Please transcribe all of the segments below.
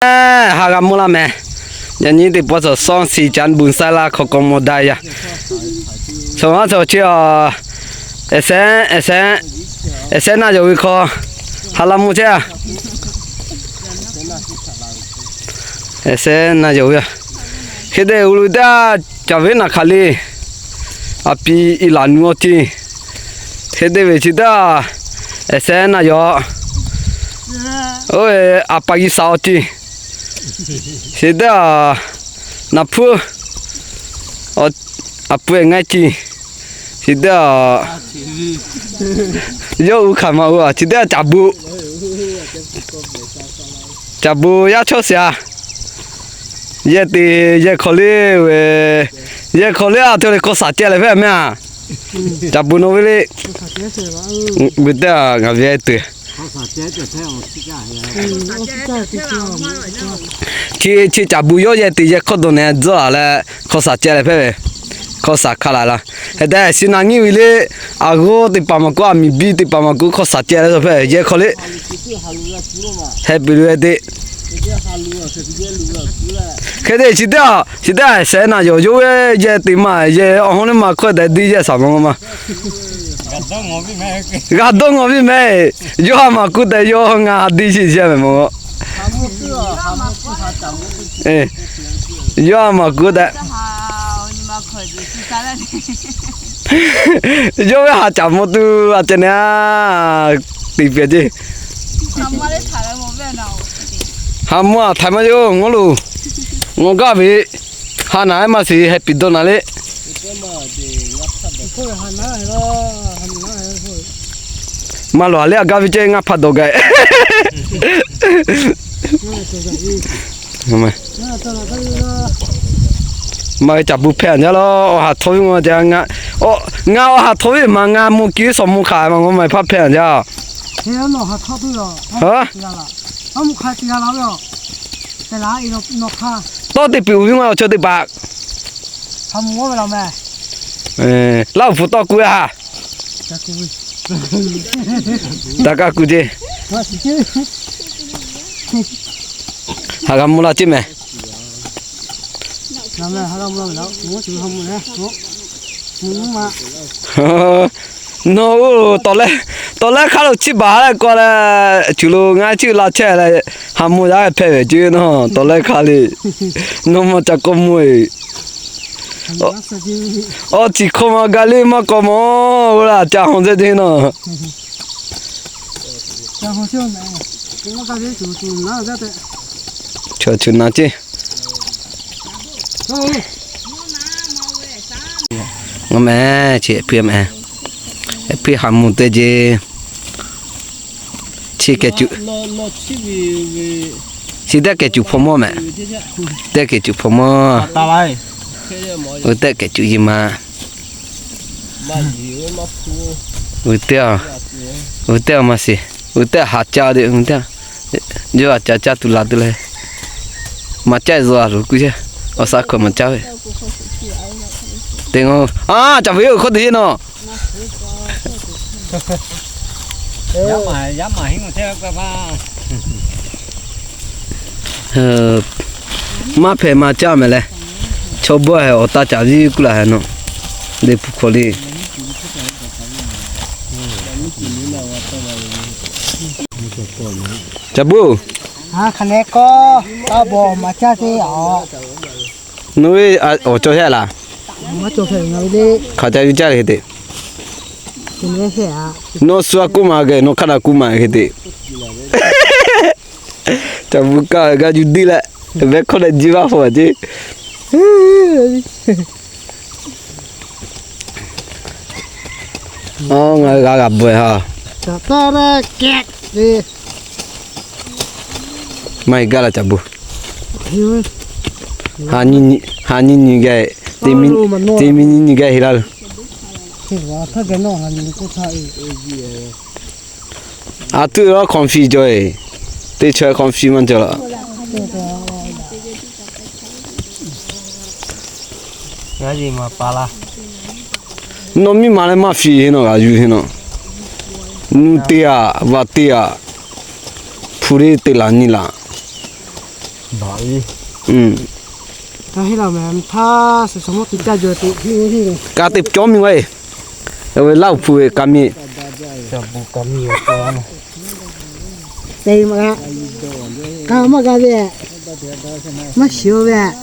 Ha g'a mawˇ laˇ mehˍ. Yaꞈ nyi teˇ pawˆ tawˍ sawˇ si ca bun saiˉ laˇ hk'aw k'aw mawˇ daꞈ yaˇ. Sawˍ maˇ sawˍ chi a, Eˍsehˉ naˆ yawˬ ve hk'aw ha laˇ mawˇ chehˇ a. Eˍsehˉ naˆ yawˬ ve a. Hk'e te g'u lo teˇ a, caˬ venˉ naˬ hk'aˬ le, a pi i laˬ nu awˬ ceˇ. Hk'e te ve chi teˇ a, Eˍsehˉ naˆ yawˬ, oˇ ve a pa g'uiˬ sha awˬ ceˇ. Chi teˇ a, naˍ hpuˇ a pui ngaˇ ceˇ. Chi teˇ a, yawˇ uˉ hkanˍ ma uˉ a. Chi teˇ a caˬ bu, caˬ bu yaˇ chawˇ shiˍ a. Yehˬ te, yehˬ hk'aw le ve, yehˬ hk'aw le a hto le hk'aw shaˍ ceh leh hpehˇ mehˍ a. Caˬ bu nawˬ ve le. Ve teˇ a ngaˬ ve tuˬ chi, chi caˬ bu yawˇ yehˬ te yehˬ hk'aw dawˬ nehˬ tzuhˇ a leh hk'aw shaˍ ceh leh hpehˇ ve, hk'aw shaˍ hkanˍ la laˇ. Hk'e te shi na nyiˇ ve le, a g'awˇ teˇ hpaˍ maˬ k'oˆ, a miˬ biˇ teˇ hpaˍ maˬ k'oˆ hk'aw shaˍ ceh leh hpehˇ ve yehˬ hk'aw le. Heh piˍ lo ve te. Hk'e te chi teˇ a, chi teˇ a Eˍsehˉ naˆ yawˬ yawˇ ve yehˬ te ma yehˬ awˬ hawˉ neˇ ma hkawˇ tehꞈ diˇ yehˬ shaˍ mawˇ ma. G'a dawˇ ngawˬ viˉ mehˍ. Yawˇ a maˬ k'oˆ tehꞈ yawˇ ngaˬ diˇ sheˍ sheˍ mehˍ mawˇ. Yawˇ a maˬ k'oˆ tehꞈ, yawˇ ve ha caˍ mawˇ tuˬ a ceh nehˬ a, teꞈ pehˍ ceˇ. Ha mawˇ a htaiˍ maˇ yawˇ ngawˇ lo, ngawˬ gaˇ ve, ha naˬ ehˉ maˇ shiˍ heh piˍ dawˇ naˬ le. Maˇ lawˬ a le a gaˇ ve ceh ngaˇ hpaˇ dawˬ gaˇ. Maˇ ve caˬ bu hpehˇ a jaˇ lawˬ, awˬ ha htawˇ ve ngaˬ, ngaˬ awˬ ha htawˇ ve maˬ ngaˬ mawˇ kiˇ ve shawˍ mawˇ hk'aˬ ma ngaˬ ma hpaˇ hpehˇ a jaˇ. Tawˇ te piˇ uˍ viˉ ma awˬ chaw teˇ hpaˍ. Laˇ uˍ hpu tawˇ ku ve ha. Taˇ kaˇ ku ceˇ. Ha g'a mawˇ laˇ ceˇ mehˍ. Nawˬ oˇ, tawˍ lehˉ hk'aˇ lo chiˇ baˬ ha leh k'aw leh, cuˬ lo ngaˇ chiˇ la chehˇ leh, ha mawˇ yaˇ hpehˇ ve ceˇ nawˬ, tawˍ lehˉ hk'aˇ le. Nawˬ maˇ ca k'awꞈ mawˇ e. Awˬ ciˍ hk'aw ma ga le maˇ k'awꞈ mawˇ, oˇ laˇ ca haw ceh ceˇ nawˬ. Chaw cuˬ na ceˇ. Ngaˬ mehˍ chi hpui mehˍ, hpui ha mawˇ teˇ ceˇ. Chi kehˬ cuˬ, chi teˇ kehˬ cuˬ hpaw mawˇ mehˍ. Teˇ kehˬ cuˬ hpaw mawˇ. Uˉ teˇ kehˬ cuˬ yiˇ ma. Uˉ teˇ, uˉ teˇ maˇ shiˍ. Uˉ teˇ ha caˇ de, uˉ teˇ, yawˇ a caˇ caˇ tuˬ la tuˬ le. Maˍ caˇ zuhˬ a loˬ kuˬ ceˇ. Awˬ shaˉ hkawˇ maˍ caˇ ve. Teˇ ngawˬ a caˬ ve yoˬ hkawˇ te yeˇ nawˬ. Maˇ hpehꞈ maˍ caˇ mehˍ leh, chaw bawˆ hehꞈ awˬ taˇ caˍ viˉ kuˇ laˬ hehꞈ nawˬ. Deˇ hpu hk'aw le. Caˬ buˇ, nawˬ ve awˬ cawˬ hehˆ laˬ. Hk'aˬ ca viˇ caˇ le hk'e te. Nawˬ suh a kuˇ maˍ geh nawˬ hk'a daꞈ kuˇ maˍ hk'e te. Caˬ buˇ kaˇ g'a yuˬ diˇ leh, venˇ hkawˇ leh jiˇ vaˇ hpaw ceˇ. Ngaˬ hui g'a g'a bawehˬ ha. Maˇ heˆ gaˇ laˇ caˬ buˇ. Ha nyi nyi geh, teˇ miˇ nyi nyi geh heˆ laˇ lo. A tuˆ lawˉ hk'awꞈ fi cawˬ e. Teˇ chaw hk'awꞈ fi maˇ cawˬ laˬ. Nawˬ miˇ ma leh maˇ fi heˆ nawˬ g'a yuˬ heˆ nawˬ. Nuˇ teˇ aꞈ, vaꞈ teˇ aꞈ, hpu le te laˬ nyi laˬ. Ka teꞈ cawˇ miˬ g'a-e. Laˇ uˬ hpu ve ka miˬ. Te maˇ g'a, ka maˇ g'a ve, maˇ shiˍ-o ve.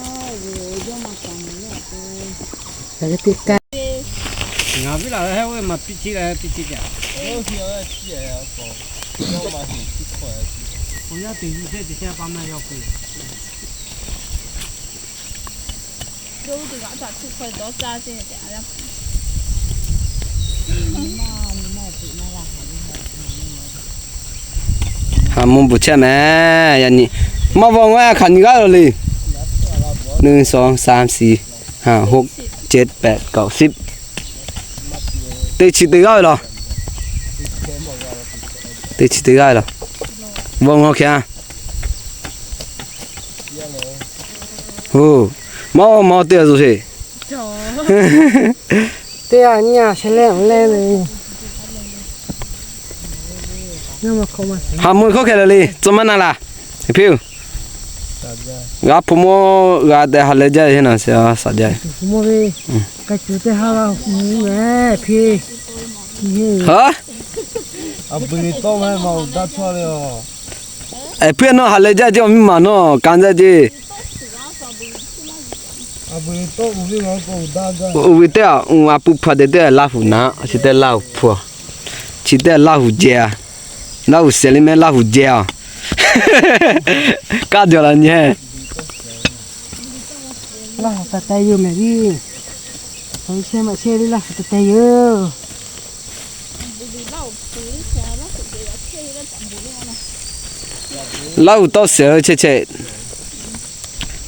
Ngaˬ viˉ laˬ leh heh oˇ ve maˬ piˇ ciˉ leh piˇ ciˉ caꞈ. Haˍ mvuh bvuhˬ chehˇ mehˍ. Yaꞈ nyi maˇ bvuhˬ ngaˬ hk'aˬ nyi g'aˇ lo le. หนึ่ง สอง สาม สี่ ห้า หก เจ็ด แปด เก้า สิบ Teˇ chi teˇ g'aˇ ve laˬ. Teˇ chi teˇ g'aˇ ve laˬ. Bvuhˬ ngaˬ hk'e a. Maˇ maˇ teˇ g'aˇ zo sheˍ. Teˇ g'aˇ nyi a sheh leh le. Haˍ mvuh hkawˇ hkeh leh le, tcuh maˇ na laˬ. Hpiˇ-oˬ, g'a hpu mawˇ g'a tehꞈ ha leh jaˇ ve heˆ naˬ, shaˍ jaˇ ve. Hpiˇ-oˬ, nawˬ ha leh jaˇ ve ceˇ, awˬ miˇ maˬ nawˬ kanˉ jaˇ ceˇ. Uiˍ ve teˇ a, a pu hpu a deh teˇ a Laˇ huˍ naˉ, chi teˇ Laˇ huˍ hpu a, chi teˇ Laˇ huˍ jehˬ a. Laˇ huˍ shehˍ le mehˍ, Laˇ huˍ jehˬ a. Kaˇ jaw la nyi. Laˇ huˍ taˍ teh yoˬ mehˍ viˉ. Sheh maꞈ sheh le Laˇ huˍ taˍ teh yoˬ. Laˇ huˍ tawˇ shehˍ ve chehˇ chehˇ.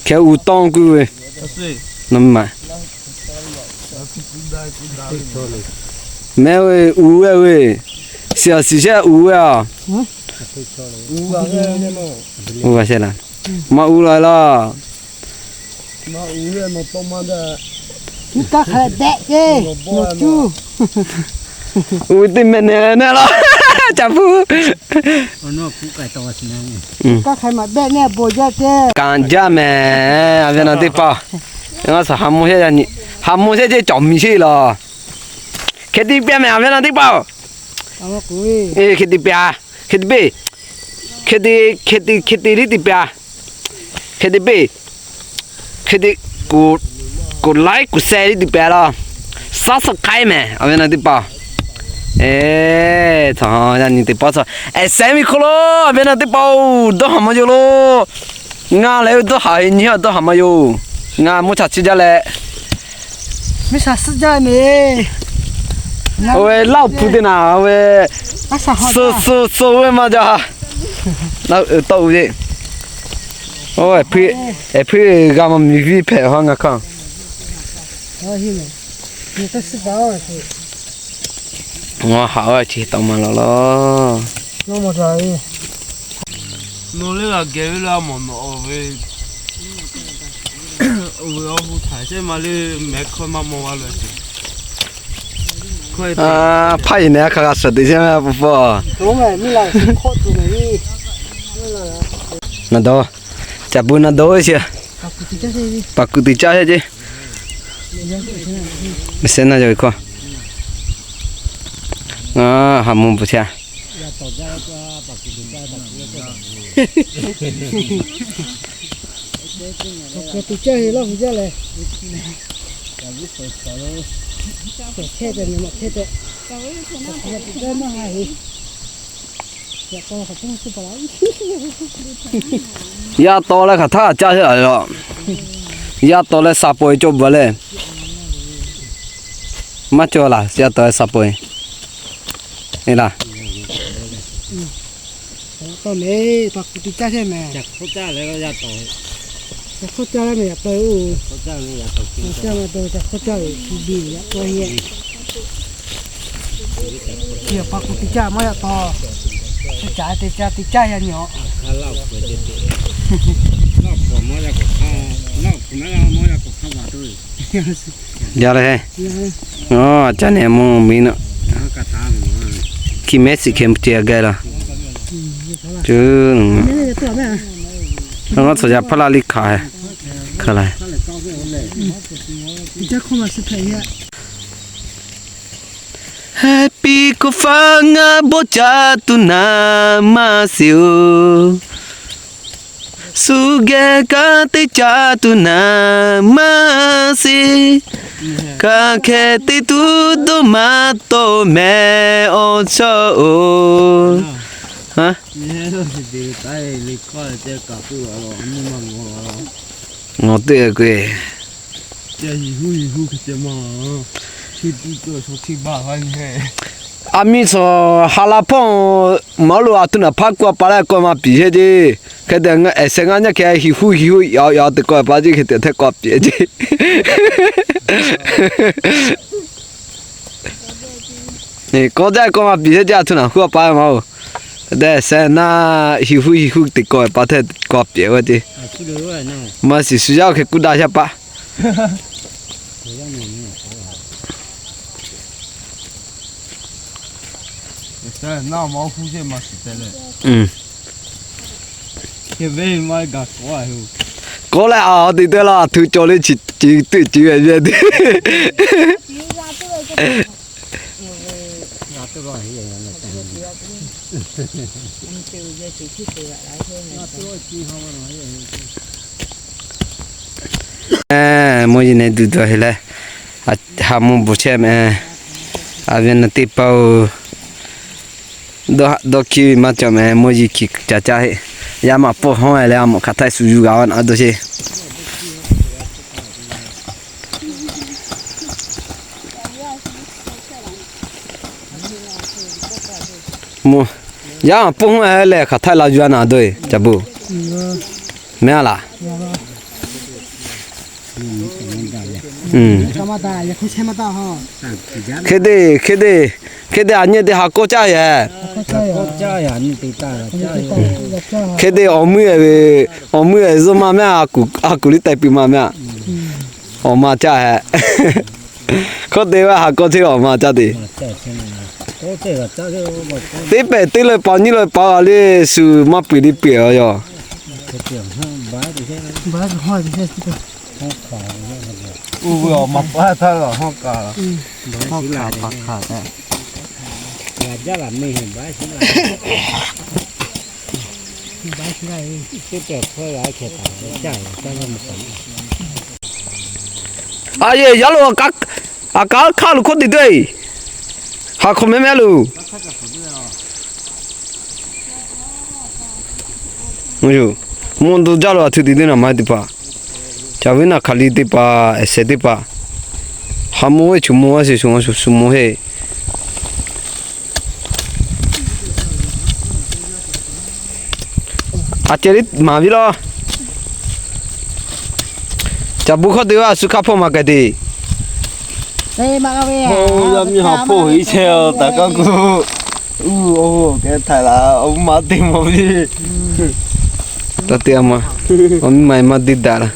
Hkeh uˍ tawˇ kuiˬ ve. Mehˍ ve uˍ ve ve. Shiˍ a shiˍ shehˆ uˍ ve a. Uˍ a shehˆ laˬ. Maˇ uˍ la laˬ. Uˍ ve teˇ mehˍ nehˬ nehˬ laˬ. Caˍ puˇ. Kanˍ jaˇ mehˍ, a ve naˬ teˇ hpaˍ. Haˍ mvuh shehˆ ceˇ cawˬ miˬ sheˆ laˬ. Hk'e te piˇ mehˍ, a ve naˬ teˇ hpaˍ. Hk'e te piˇ a. Hk'e te piˇ. Hk'e te, hk'e te, hk'e te liˇ te piˇ a. Hk'e te piˇ. Hk'e te, กดไลค์ กดแชร์ liˇ te piˇ a laˬ. Subscribe mehˍ, a ve naˬ teˇ hpaˍ. Eˬ, yaꞈ nyi teˇ pawˆ tcuh, eˬ, sehˍ miˬ hk'oˆ lo, a ve naˬ teˇ hpaˍ-oˬ, dawˇ haˍ maˇ yoˬ lo. Ngaˬ lehˬ dawˇ haˍ ve nyi a dawˇ haˍ maˇ yoˬ. Ngaˬ mvuhˇ chaꞈ chiˇ jaˇ leh, miˇ shaˍ suhˉ jaˇ mehˍ. Oˇ ve Laˇ huˍ hpu teˇ naˬ, oˇ ve suhˉ suhˉ suhˉ ve maˇ jaˇ. Tawˆ uiˍ ve. Oˇ, eˬ hpuiˇ g'a maˇ miˬ viˉ hpehꞈ haw ngaˬ hk'aˇ. Ngaˬ haꞈ a chi taw ma law law. Nawˬ leh g'a geh ve la mawˬ nawˬ oˇ ve, oˇ ve awˬ hu htaiˍ chehˇ ma le, mehˍ hkawˇ maˇ mawˬ g'a loˬ. Hpaˇ yeˬ nehˬ a hk'a g'a suhˍ teꞈ chehˇ mehˍ, a pu hpawˇ. Naˬ dawˇ, caˍ pu naˬ dawˇ ve chi. Paˍ kuˬ teꞈ caˇ chehˇ ceˇ. Mehˍ sehˉ naˇ yaw ve hkawˇ. Haˍ mvuh bvuhˬ chehˇ a. Yaˇ taw leh hk'aˬ htaˇ caˇ chehˇ a le. Yaˇ taw leh sa pawˆ e cawˇ bvuhꞈ leh. Maˇ cawˇ laˬ, yaˇ taw leh sa pawˆ e. Eˬ laˬ. Tawˇ mehˍ, paˍ kuˬ teꞈ caˇ chehˇ mehˍ. Ca hk'awˇ caˇ leh mehˍ yaꞈ taw-e oˬ. Ca hk'awˇ caˇ ve, ca hk'awˇ caˇ ve, chi biˇ yaꞈ taw-e. Paˍ kuˬ teꞈ caˇ maˇ yaꞈ taw. Chi caꞈ teꞈ caˇ teꞈ caˇ yaˇ nyi a. Yaˇ leh, a ca nehˬ mvuh miˬ naˆ. Hkiˇ mehˉ shiˍ hkeh mvuh ce a gaˇ laˬ. Cuˇ, mehˉ, Ngaˬ tcuh yaꞈ hpaˇ laˇ liˇ hkanˍ, hkanˍ la. Happy k'o faˉ ngaˇ bawˆ caˇ tuˬ naˍ maˇ shiˍ-oˬ. Suh geh kanˉ teˇ caˇ tuˬ naˍ maˇ shiˍ. Kaꞈ hkeh teˇ tuˉ dawˇ maˇ tawˆ meh awˬ chawˇ-oˬ. Ngawˬ teˇ k'o, a miˇ suhˍ ha la hpawˇ maˇ lo a tuˬ naˍ hpaˇ k'oˆ a pa leh kawˆ maˇ piˍ sheˍ ceˇ. Hk'e te, a sheh ngaˇ nyaˇ hkeh hiˍ huˉ hiˍ huˉ yaꞈ yaꞈ te kawˆ pa ceˇ, hk'e te htehˇ kawˆ piˍ ceˇ. Kawˆ jaˇ kawˆ maˇ piˍ sheˍ ceˇ, a tuˬ naˍ huˉ a pa maˇ-oˬ. Hk'e te sheh naˇ hiˍ huˉ hiˍ huˉ te kawˆ pa htehˇ kawˆ piˍ ve ceˇ. Maˇ shiˍ shu yaˇ hk'e kuˇ daꞈ shaˉ paˆ. Kawˆ leh a te te la a htu cawˬ le, chi tuˬ tuˬ ve ve teˇ. Mvuhˇ yeˬ neh duˬ duˬ heˆ leh, ha mvuhˇ bvuhˬ chehˇ meh. A ve naˬ teˇ hpaˍ-oˬ, dawˇ hkiˇ ve maˇ cawˬ meh, mvuhˇ yeˬ hkiˬ caˍ caˇ heˆ. Yaˇ maˇ pawˆ hawˉ leh a mawꞈ hk'aˬ htaˇ suh yuˬ g'a a naˬ dawˇ sheˍ. Yaˇ maˇ pawˆ hawˉ leh hk'aˬ htaˇ la yuˬ a naˬ dawˇ e, caˍ bon. Meh a laˬ. Hk'e te, hk'e te, hk'e te a nyi te ha kawˇ caˇ yehˬ. Hk'e te awˬ meuˇ ve, awˬ meuˇ ve zuhˇ maˇ meh, a kuˬ liˇ taiˍ pui maˇ meh a. Awˬ ma caˇ hehꞈ. Hkawˇ te ve ha kawˇ chehˇ awˬ ma caˇ te. Teˇ pehˍ teˇ leuˆ paˍ nyiˇ leuˆ paˍ a le, shu maˇ peuˬ le peuˬ a yoˬ. Uˇ ve awˬ ma paˇ htaˇ la hawˉ kaꞈ la. Hawˉ kaꞈ pa hkaꞈ kaꞈ. A yehˬ, yaˇ lo a kaˉ hkaˆ lo hkawˇ te dawˇ e. Ha hk'awꞈ meh meh lo. Mvuhˇ dawˇ jaˇ lo a htu te dawˇ naˬ ma teˇ hpaˍ. Caˍ ve naˬ hk'aˬ liˇ teˇ hpaˍ, ehˍ shehˍ teˇ hpaˍ. Ha mvuhˇ ve chu mvuhˇ a sheˍ shu mvuhˇ a heˆ. A ceh liˇ maˍ viˉ law. Caˍ bon hkawˇ te ve a shu hk'a hpawˇ maˍ k'ai te. Yaˇ miˇ ha hpawˇ heˆ chehˇ a taˍ kaˇ ku. Uˇ, oˇ kehˉ htaiˍ laˬ, awˬ ma teˇ mawˬ ve. Taˇ te a ma. Awˬ miˇ ma maˇ deˇ daꞈ laˬ.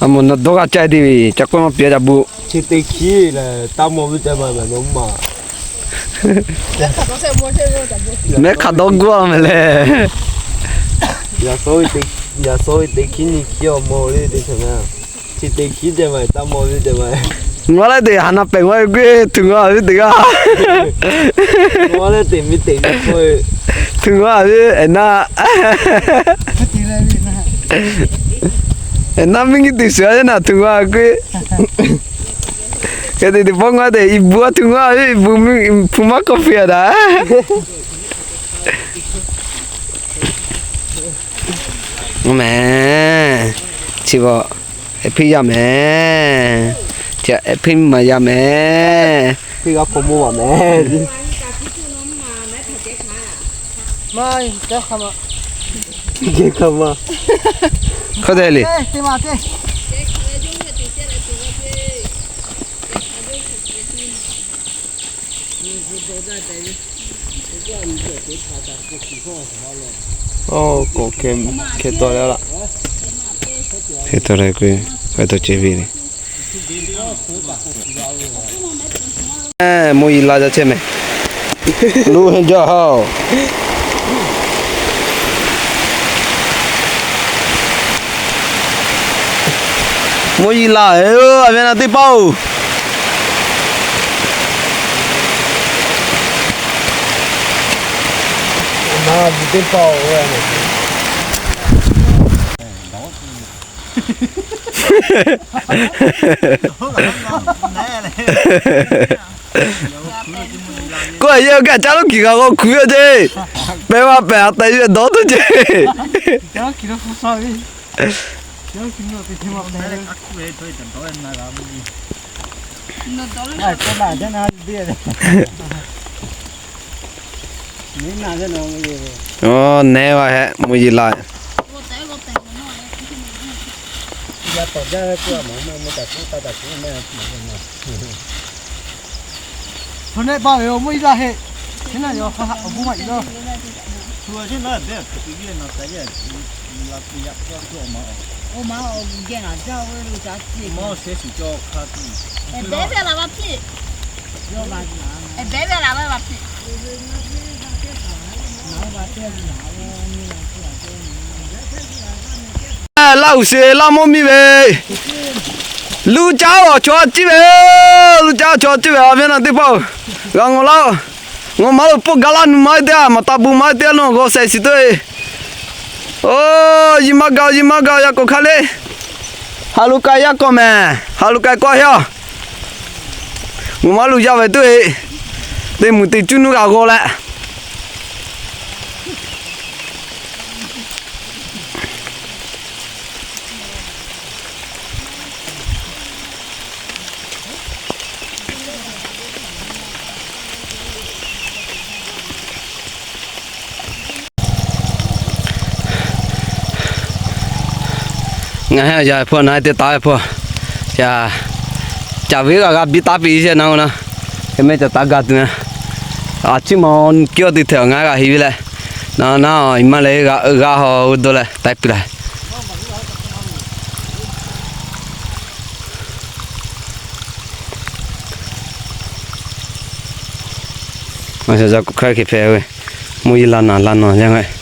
A mawˬ na dawˇ g'a caˇ te ve, ca k'awˇ maˇ piˇ a caˍ bon. Chi te hkiˉ lehˬ, taˇ mawˬ ve te ma ve naˬ ma. Mehˉ hk'a dawˇ guˇ a meh lehˬ. Yaꞈ shawˉ ve te hkiˉ nyi hkiˉ awˬ mawˬ le te chaw na. Chi te hkiˉ te ma taˇ mawˬ ve te ma. Ngaˬ leh teꞈ ha na pehˬ ngaˬ ve g'uˇ tuˬ ngaˬ ve teꞈ g'aˇ. Ngaˬ leh teꞈ mi teꞈ mi k'oˆ ve. Tuˬ ngaˬ ve eˬ na. Eˬ na miˇ ngiˇ teꞈ suhˍ a yaˇ naˬ tuˬ ngaˬ ve g'uˇ. Hk'e te teꞈ pawˆ ngaˬ teꞈ iˍ bu a tuˬ ngaˬ ve iˍ bu hpu maˇ k'awꞈ piˇ a daꞈ. Mehˬ, chi beuꞈ, ehˉ hpiˇ yaˇ mehˬ. Chi ehˉ hpiˇ maˇ yaˇ mehˬ. Hpiˇ g'a hpaw mawˇ maˬ mehˬ. Hk'e te le. Oˇ k'o, hk'e taw leh laꞈ. Hk'e taw leh k'o, hk'e taw ceh ve le. Mvuhˇ yeˬ la jaˇ chehˇ meh. Luˇ hehnˇ jaˇ haˉ-oˬ. Mvuhˇ yiˇ laˇ-oˬ, a ve na teˇ pawˆ-oˬ. K'oˆ yehˇ kaꞈ caˉ lo kiˬ kaꞈ k'awꞈ hkuiˉ ve ceˇ. Pehˇ maˇ pehˬ a tehꞈ ve dawˇ tuˬ ceˇ. Aˬ, nehˉ va hehꞈ mvuhˇ yiˇ laˇ. Hk'e nehˆ ba ve mvuhˇ yiˇ laˇ heˆ. Hk'e naˆ yawˬ hk'a haꞈ awˬ bon maˇ iˉ lawˇ. Laˇ huˍ sheˍ laˇ mawˇ miˇ ve, luˇ caˉ awˬ chaw ciˇ ve, luˇ caˉ awˬ chaw ciˇ ve, a ve na teˇ pawˆ-oˬ, g'a ngawˬ laˇ-oˬ. Ngawˬ maˇ lo poˆ ga laˇ nu maˇ teˇ a maˍ taˍ bu maˇ teˇ a nawˬ g'aw shehˍ shiˍ tuˬ-e. Oˇ, yiˇ maˇ ga, yiˇ maˇ ga, yaˇ k'awꞈ hk'aˇ le. Ha lo k'ai yaˇ k'awꞈ mehˍ, ha lo k'ai k'awꞈ heˆ-oˬ. Ngawˬ maˇ lo yaˇ ve tuˬ-e. Teˇ muiˬ teˇ cuˇ nuˇ g'a g'aw leh. Ngaˬ hui a yaꞈ hpawˇ na teˇ taˍ ve hpawˇ, ca, ca ve g'a g'a biˇ taˉ piˇ shehˍ na na, hk'e mehˆ ca taˉ gaˇ tuˬ na. A ciˉ ma kiˇ awˬ teˇ hteꞈ ngaˬ g'a heˍ ve leh, na na, iˉ maˇ leh g'a haw dawˇ leh taiˉ piˇ laˇ. K'oˆ hk'e hpehꞈ ve, mvuhˇ yeˇ laˇ naˍ laˇ nawˬ yaˇ ngaˬ.